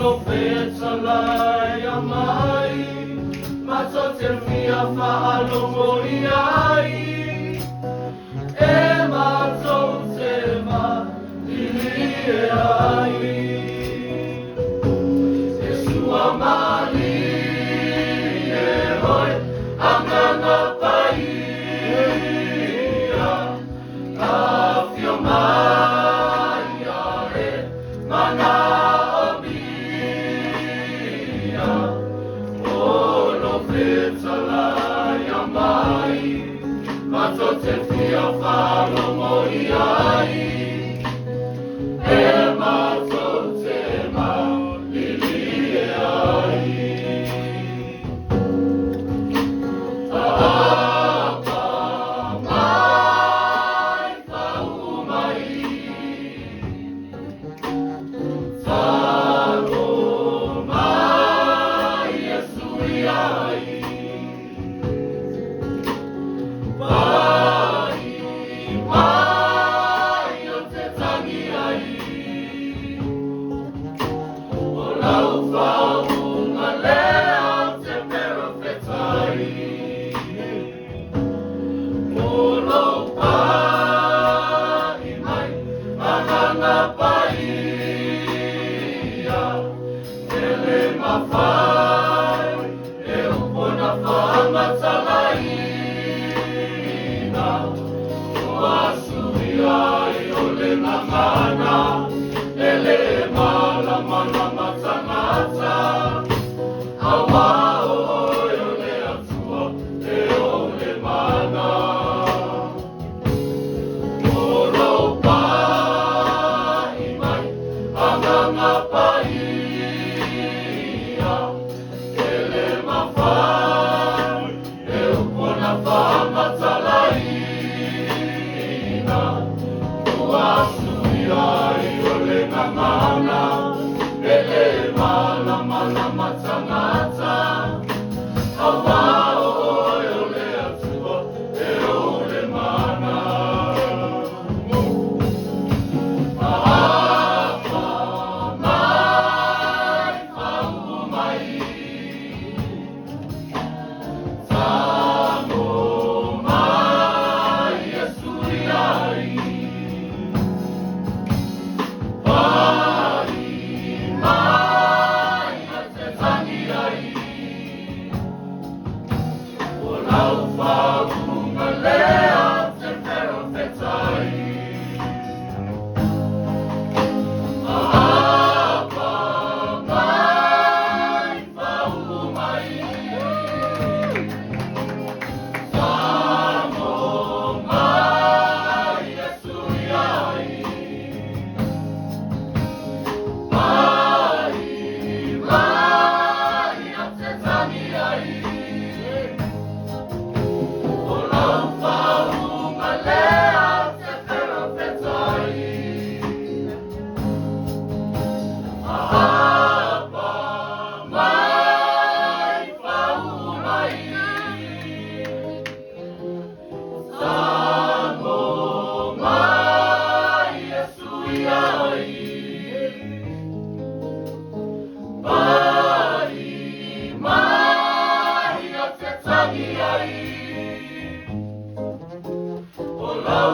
Olo mai, mato te fia whaalongo i ai. E matou te ma lili e ai. E sua mali e hoi, anganga paia, a mai e mana. Mato te fia whalongo i ai, e mato te ma lili e ai. Apa mai whau mai, taro mai e sui ai. Tangi ai. O lau